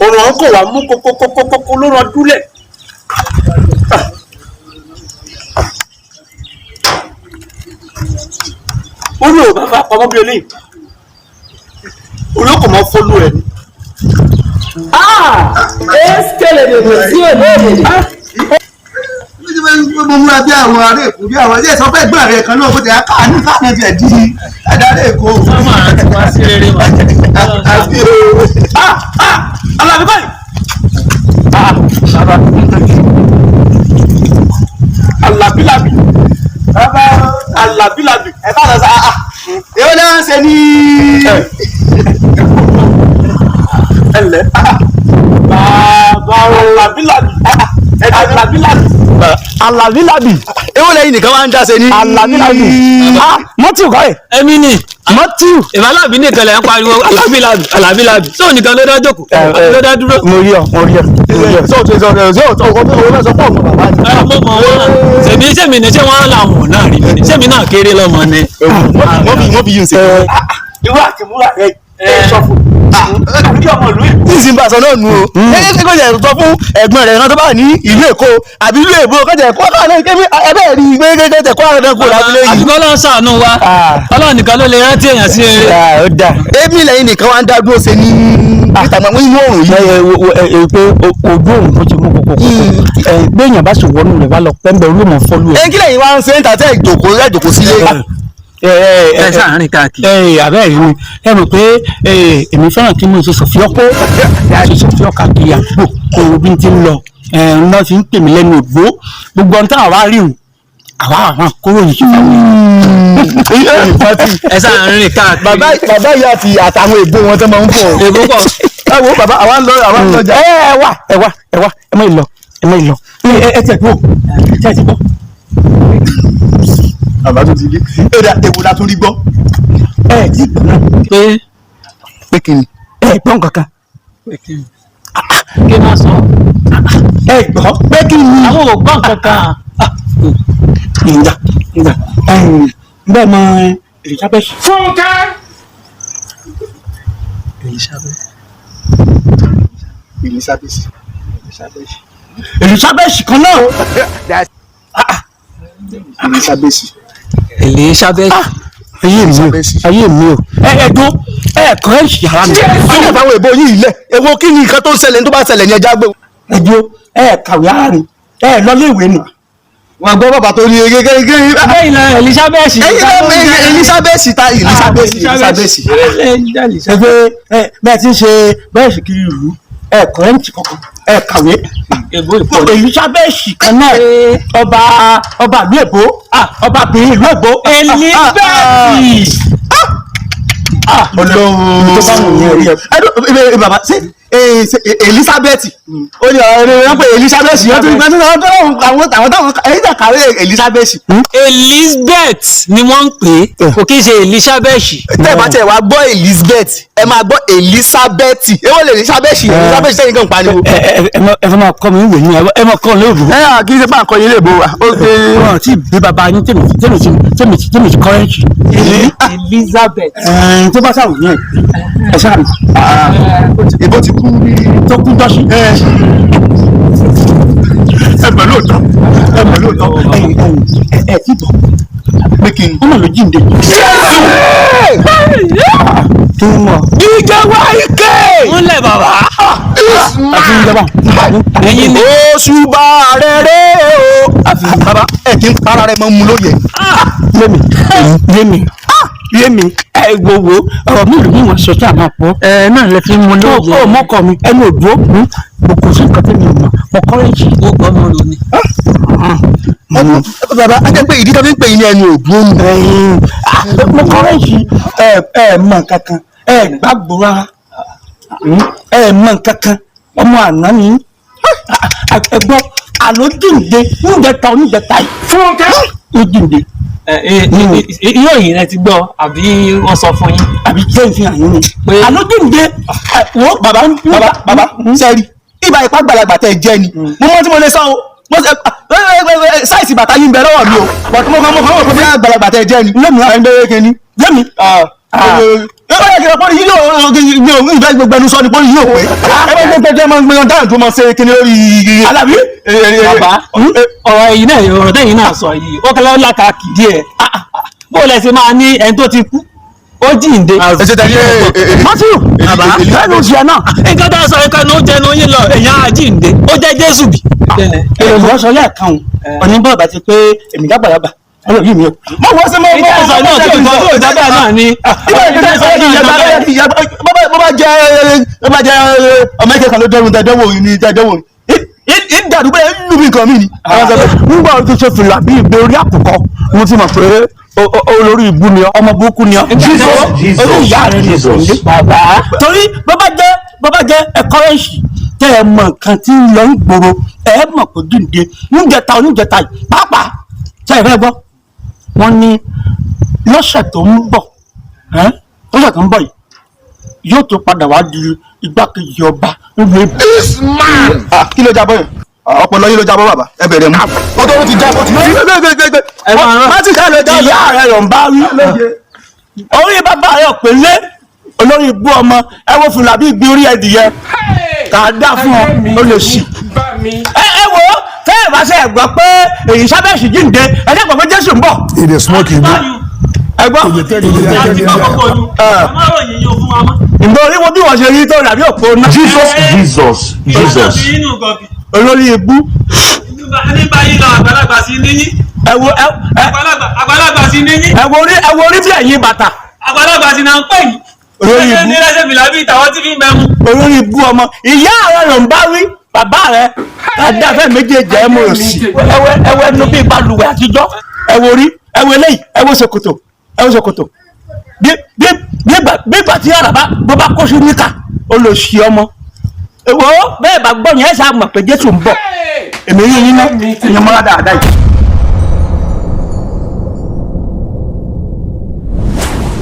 Òrùn ọ̀hún kò wá mú kókókókókó ló rán dúlẹ̀. Ó ní òun bá fà pamọ́ bí eléyìí, olóko máa fọ́lú ẹ̀ ni. Mo múra bí àwọn ará Èkó, bí àwọn ilé ìsọfẹ́ ẹ̀gbọ́n rẹ̀ kan náà, bó ti yà káàánú káàánú tiẹ̀ di adarí Èkó. Sọ́mọ àti wá sí rere mà. Àbí o. Alábí báyìí. Alábílábí. Alábílábí. Ẹ bá lọ sá, èwo náà ń ṣe ní. Ẹ ǹlẹ́. Bàbá Alábílábí. Alábílábí. Alábílábì. Èwo lẹ́yìn nìkan wá ń dá ṣe ní. Alábílábì. Ah, mọ́tì kọ́ ẹ̀. Ẹ̀mí ni. Mọ́tì. Ìbálábí nìkan lẹ̀ ń pariwo alábílábì alábílábì. Sóò nìkan ló dá jókòó, ló dá dúró. Mo rí ọ, mo rí ọ, mo rí ọ. Sọ tó sọ sọ tó ọkọ tó wọlé sọ pọ̀ mọ́ bàbá ni. Ẹ mo mọ̀ wọ́n. Ṣèbí sèmi ni ṣé wọ́n làwọn náà rí mi ni? Sèmi náà kéré lọ́mọ ni. Wọ́n fi yín ṣe. Irú àtìmúra rẹ̀ ẹ sọ fún un. Àbí ọmọ ìlú Èkó. Tí ìsìn bá sọ náà nù o. Ẹ kò jẹ́ sọ fún ẹ̀gbọ́n rẹ̀ náà tó bá ní ìlú Èkó àbí ìlú Èbó, kò jẹ́ kó kọ́ náà kébí ẹbẹ̀ rí i pé kò jẹ́ kó àwọn kó lábílẹ̀ yìí. Àbíkọ́ Ọlọ́run ṣàánú wa. Ọlọ́run nìkan ló lè rántí èèyàn sí rere. Ó dà. Èmi lẹ́yìn nìkan wá ń dá dúró ṣe ní níta mọ́ inú òrùn yìí. Ẹ ẹ pé ojú òun tó ti mú kókó ẹ gbẹ̀yìn bá sì wọnú rẹ̀ bá lọ pẹ́ńbẹ́ olú mọ̀ fọ́lú ẹ̀. Ẹ kí lẹ́yìn wá ń ṣe ń tà tẹ́ ìjòkó ìjòkó sílé. Ẹ sáà rìn káàkiri. Ẹ abẹ́ rí mi, ẹ mọ̀ pé èmi fẹ́ràn kí mo ṣe sọ̀fíọ́ kó ṣe sọ̀fíọ́ káàkiri àdúgbò kó o bí n ti ń lọ. Ẹ ń lọ fi ń pè mí lẹ́nu ògbó gbogbo ohun táwa wá rí hùn àwa àwọn kóró yìí ṣe fáwọn Ẹ sáà rìn káàkiri. Bàbá bàbá yìí àti àtàwọn èbó wọn tó máa ń pọ̀. Èbó pọ̀. Ẹ wo bàbá, àwa ń lọ, àwa ń lọjà. ẹ ẹ wá, ẹ wá, ẹ wá, ẹ má lọ, ẹ má lọ, ẹ ẹ tẹ̀ gbọ́, ẹ tẹ̀ gbọ́. Bàbá tó ti dé. Èrè èwo la tún rí gbọ́? Ẹ ti gbọ́ náà. Pé Pé kí ni? Ẹ gbọ́ nǹkan kan. kí náà sọ. Ẹ gbọ́ pé kí ni? Àwọn ò gbọ́ nǹkan kan. Ǹda ǹda bẹ́ẹ̀ mọ Elizabeth. Fúnkẹ́. Elizabeth. Elizabeth kan náà. Elizabeth. Elizabeth. Ayé mi o, ayé mi o, ẹ ẹ dún ẹ kọ́ ẹ ṣì ara mi. Ọlọ́run fáwọn èbó yìí lẹ̀. Èwo kí ni nǹkan tó ń ṣẹlẹ̀, tó bá ṣẹlẹ̀ ní ẹja gbé. Ẹ dúró, ẹ kàwé ara mi, ẹ lọ lé ìwé nù. Wọ́n gbọ́ bàbá tó ní eré. Bẹ́ẹ̀ ni Elizabeth. Ẹyin náà Elizabeth ta Elizabeth Elizabeth. Ẹ pé ẹ bẹ́ẹ̀ ti ń ṣe bẹ́ẹ̀ sì kiri ìlú, ẹ kọ́ ẹ ń tì kankan, ẹ kàwé. Èbó ìpọ̀. Elizabeth kan náà, ọba ọba ìlú Èbó, ọba bìnrin ìlú Èbó. Elizabeth. Ọlọ́run tó bá wù yín rí ẹ. ẹ bàbá ṣe Elizabeth ó ní ọ̀rọ̀ rẹ̀ wọ́n pè Elizabeth yẹn tó ní gbàtúrà àwọn àwọn táwọn ẹ̀yìn náà kàwé Elizabeth. Elizabeth ni wọ́n ń pè é, kò kí ń ṣe Elizabeth. Tẹ́ ẹ bá tẹ̀ wá gbọ́ Elizabeth, ẹ máa gbọ́ Elizabeth. Èwo lè Elizabeth Elizabeth sẹ́yìn kan pariwo. Ẹ ẹ ẹ fẹ́ máa kọ́ mi ìwé yín, ẹ máa kọ́ lóògùn. Ẹ à kí n ṣe pé àkọyé lè bo wa. Wọn ti bí bàbá yín tèmi tèmi tèmi tèmi ti kọ́rẹ́ǹtì. Elizabeth. Tó bá sáwù yẹn ẹ sáà mi. Ìbò ti kú ní. Tó kú dọ́sí. Ẹ mọ̀ lóòótọ́, ẹ mọ̀ lóòótọ́. Ẹ̀yin ẹ̀yin ẹ ti bọ̀. Pé kí n. Wọ́n mọ̀ ló jíǹde. Kí n mọ̀. Ìjọ wa ike. Múlẹ̀ bàbá. Àti ìjọba. Ẹ̀yin ni. Oṣù bá rere o. Bàbá ẹ kí n para rẹ mọ mu lóye. Yémi yémi yémi, ẹ gbogbo ọ̀rọ̀ mi ìlú mi wọ́n sọ tí a máa pọ̀. Ẹ náà lè fi mú lóye. Ó mọ́kọ mi ẹnu òdúró mo kò sí nǹkan tẹ́mi mọ̀, mo kọ́rẹ́ǹtì. Ó kọ́ mọ́ lò ní. Bàbá a jẹ́ pé ìdí tó fi ń pè yín ní ẹnu òdúró nù. Mo kọ́rẹ́ǹtì. Ẹ ẹ mọ̀ nǹkan kan, ẹ gbàgbọ́ rárá, ẹ mọ̀ nǹkan kan, ọmọ àná ni ẹ gbọ́ àlọ́ dìde níjẹta oníjẹta yìí. Fúnkẹ́. Ó dìde. Yóò yìí rẹ ti gbọ́ àbí wọ́n sọ fún yín? Àbí jẹ́ ìfihàn yín ni. Pé- Àlọ́ dìde wo. Bàbá bàbá bàbá, sẹ́ẹ̀rì ibà ipá gbàlagbà tẹ́ ẹ jẹ́ ni mo mọ tí mo lè sọ o. Mo ṣe sáìsì bàtà yín bẹ lọ́wọ́ mi o, bọ̀dé mo kàn wọ́n pé bí àgbàlagbà tẹ́ ẹ jẹ́ ni. Lẹ́mi ẹ̀ ń bẹ́rẹ̀ kí ni. Lẹ́mi. Ó yẹ kí n pọ́n yìí yóò ìfẹ́ gbogbo ẹnu sọ ni pọ́n yìí yóò pé. Ẹ bá gbẹgbẹ jẹ́ máa ń gbẹyàn dáhùn tó máa ṣe kíni lórí. Alábí. Bàbá, ọ̀rọ̀ ẹ̀yin náà, ọ̀rọ̀ tẹ̀yin náà sọ yìí, ó kẹlẹ́ làkàkì díẹ̀. Bó lẹ ṣe máa ní ẹni tó ti kú ó jíǹde? Ẹ ṣe tẹ̀lé. Matthew, lẹ́nu tiẹ̀ náà. Nǹkan tá a sọ ẹ̀ka ní ó jẹnu yín lọ, èèyàn á jíǹde, ó jẹ́ Jésù bì. Èrò ìwọ sọ lẹ́ẹ̀kan o, ọ̀ní bọ́ọ̀ bá ti pé èmi dàgbàlagbà ọlọ́run mi o. Mo wọ́n sí mọ́ mọ́. Ìjà sọ náà tí ò tó dábàá náà ni. Bó bá jẹ́ ọmọ ẹ̀kẹ́ kan ló dẹ́rùn tẹ́dẹ́wò ní tẹ́dẹ́wò ìdàdúgbò ẹ̀ ń lù mí nǹkan mi ni. Nígbà tó ṣe fìlà bí ìgbé orí àkùkọ, mo ti mọ̀ pé olórí ìbú ni ọ. Ọmọ burúkú ni ọ. Jesus, Orí ìyá rẹ ni. Jesus. Bàbá, torí bó bá jẹ́ ẹkọrẹ́ǹsì tẹ́ ẹ mọ̀ nǹkan tí ń lọ ń gbòòrò, ẹ mọ̀ pé jíǹde níjẹta oníjẹta yìí pàápàá tẹ́ ẹ fẹ́ gbọ́. Wọ́n ní lọ́sẹ̀ tó ń bọ̀, ẹ́, lọ́sẹ̀ tó ń bọ̀ yìí yóò tó padà wá di igbákejì ọba nílùú Èbó. Kí ló jábọ́ yẹn? Ọpọlọ yín ló jábọ́ bàbá, ẹ bẹ̀rẹ̀ mú. Ó tó ti jábọ́ ti. Ẹ máa rán. Má ti ká lọ jábọ́. Ìyá rẹ ló ń bá wí. Orí bàbá rẹ ò pé lé olórí ibú ọmọ. Ẹ wo fìlà bí ìgbín orí ẹdìyẹ kà á dá fún ọ, ó lè sì. Ẹ wo, tẹ́ ẹ bá ṣe ẹ gbọ́ pé èyí sábẹ́sì jíǹde, ẹ dẹ́gbọ̀n pé Jésù ń bọ̀. He dey smoke igbo. Ẹ gbọ́. Àti kọ́kọ́ kọlu àmọ́ ròyìn yóò fún wa mọ́. Ǹgbọ́n orí wo bí wọ́n ṣe rí tó dàbí òpó náà. Jesus, Jesus, Jesus. Inú gọ̀bì. Olórí ibú. Ní báyìí lọ, àgbàlagbà sí níyí. Ẹ wo ẹ ẹ Àgbàlagbà sí níyí. Ẹ wo orí bí ẹ̀yìn bàtà. Àgbàlagbà sí náà ń pè yín. Olórí ibú. Ní lẹ́sẹ̀ fìlà bíi tàwọn tí fi ń bẹ mu. Olórí ibú ọmọ, ìyá rẹ ló ń bá wí, bàbá rẹ adáfẹ́ méjèèjì ẹ mọ̀ sí. Ẹwẹ ẹnu bíi balùwẹ̀ àtijọ́. Ẹ wo orí, ẹ wo eléyìí, ẹ wo ṣòkòtò, ẹ wo ṣòkòtò bí bí bí ìgbà tí àràbá bó bá kó sí níkà. Olóṣì ọmọ wo bẹ́ẹ̀ bá gbọ́ yẹn, ẹ ṣáà mọ̀ pé Jésù ń bọ̀. Èmi yín yín ná, ìyẹn mọ́ra dáadáa yìí.